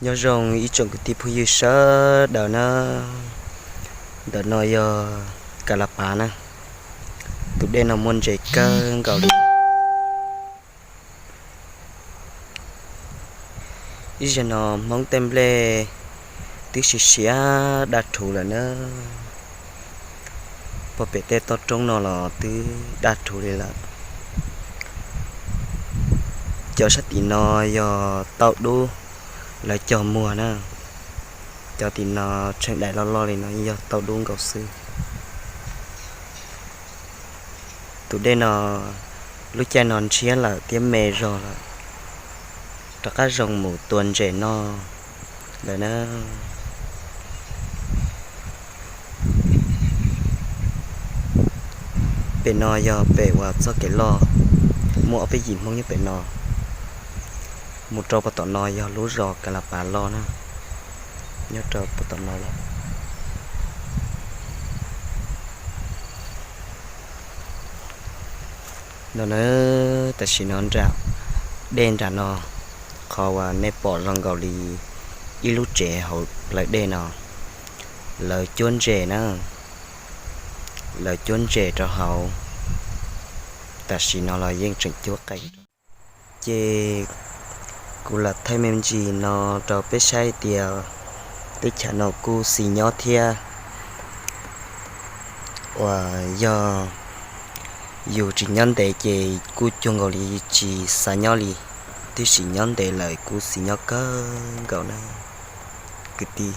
Nyob zoo ib tsoom kwv tij phooj ywg sawv daws na. Ntawm no yog Kas Las Pav na. Tus dej no muaj ntses kawg nkaus li. Ib zaug no Hmoob tej nplej twb siav siav daj rhuv lawm na. Puag pem tej toj roob no los twb daj rhuv li lawm. Cov sab tim no yog tauj dub lawv cog muag na. Cov tim no tsheej daim loj loj li no yog tauj dub nkaus xwb. Tus dej no lub caij no ntshiab lawm thiab me zog lawm, rov qab zoo mus tua ntses noj lawm na. Pem no yog pem uas txoj kev loj, muaj ob peb yim Hmoob nyob pem no. Mus rau puag tom no yog lub zos Kas Las Pav los na, nyob rau puag tom no lawm. No na, tam sim no nram dej nram no, qhov uas nej pom zoo nkaus li ib lub tsev hauv plawv dej no, lawv cuab ntses na, lawv cuab ntses rau hauv, tam sim no los yeej tseem cuab qees. Ces kuv lam thaij me ntsis no rau peb saib tias teb chaws no kuj xis nyob thiab. Uas yog yus tsis nyob ntev ces kuj cuag nkaus li tsis xav nyob li, tiam sis nyob ntev lawm kuj xis nyob kawg nkaus na kwv tij.